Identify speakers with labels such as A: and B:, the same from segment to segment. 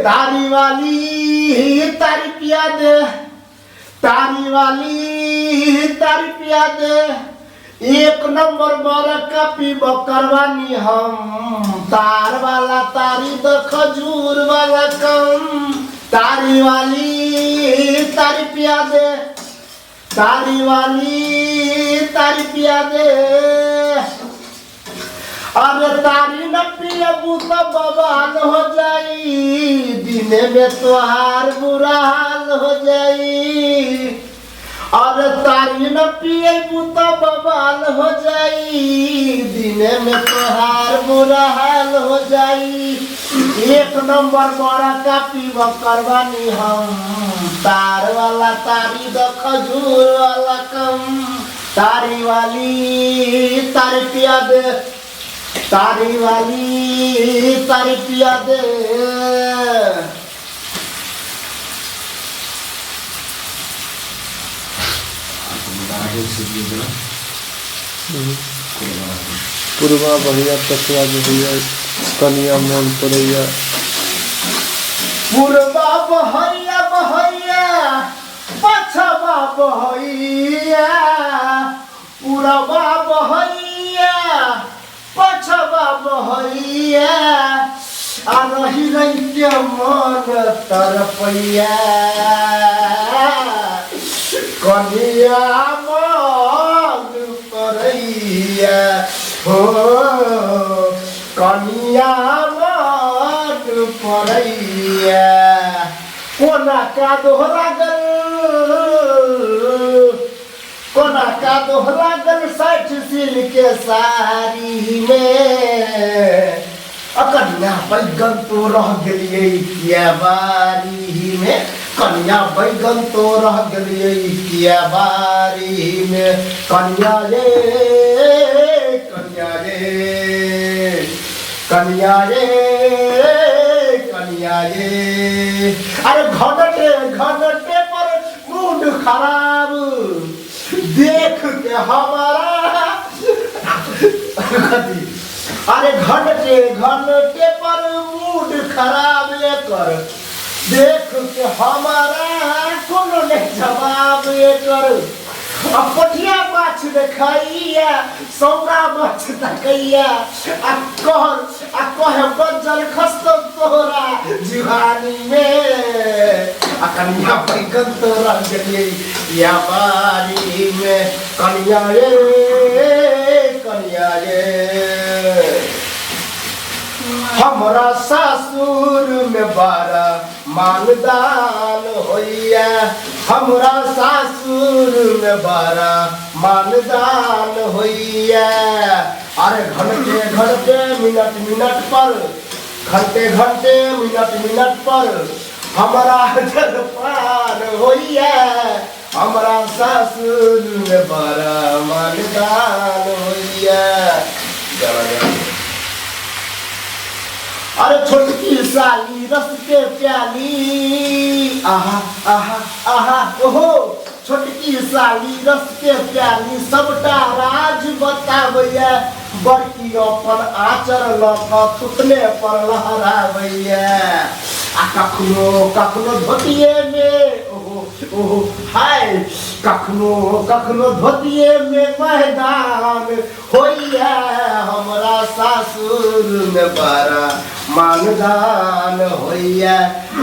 A: तारी वाली तारी पिया दे, तारी वाली तारी पिया दे। एक नंबर बड़ पीब करवानी हम, तार वाला तारी द खजूर वाला कम। तारी वाली तारी पिया दे, तारी वाली तारी पिया दे। अरे तारी न पियबू तो बवाल हो जाई, दिने में तोहार बुरा हाल हो जाई। अरे तारी न पियबू तो बवाल हो जाई, दिने में तोहार बुरा हाल हो जाई। एक नंबर बड़ा का पीब करवानी हम, तार वाला तारी द खजूर वाला कम। तारी वाली तारी पिया दे, तारी वाली तारी पिया दे।
B: पुरबा बहैया पछुआ बहैया कनिया मोन पड़ैया।
A: पुरबा बहैया बहैया पछवा बहैया, पुरबा बहैया पछवा बहैया, आ रही रही के मन तरपैया, कनिया मन परैया हो, कनिया मन परैया। कोना कादो लागल, कोना कादो लागल 60 सिल के साड़ी में, आ कनिया बैगन तो रह गेलियै किया बारी में, कनिया बैगन तो रह गेलियै किया बारी में। कनिया रे, कनिया रे, कनिया रे, कनिया रे। अरे घनटे घनटे पर मूड खराब देख के हमारा, अरे घंटे घंटे पर मूड खराब एकर देख के हमारा, कोनो नहीं जवाब एकर। आ पोठिया माछ देखाइया, सौरा माछ तकैया, आ कह आ कहे बज्जर खसतो तोरा जुहानी में। आ कनिया बैगन तोरा गेलियै या बारी में, कनिया रे, कनिया रे। हमरा सासुर में बड़ा मानदान होइया, हमरा सासुर में बड़ा मानदान होइया। अरे घंटे घंटे मिनट मिनट पर, घंटे घंटे मिनट मिनट पर हमरा जलपान होइया, हमरा सासुर में बड़ा मानदान होइया। अरे छोटकी साली रस के प्याली, आहा आहा आहा ओहो, छोटकी साली रस के प्याली सबटा राज बताबैया, बड़की अपन आचर लऽ कऽ थुतने पर लहराबैया। आ कखनो कखनो धोतिए में ओहो ओहो हाय, कखनो कखनो धोतिए में मैदान होइया, हमरा सासुर में बड़ा मानदान होइया,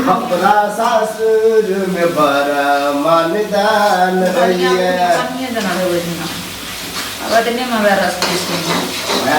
A: हमरा सासुर में बड़ा मानदान होइया।
C: कनिए जेना रहै छै, अब एतने में हमरा रस पीस।
A: मैं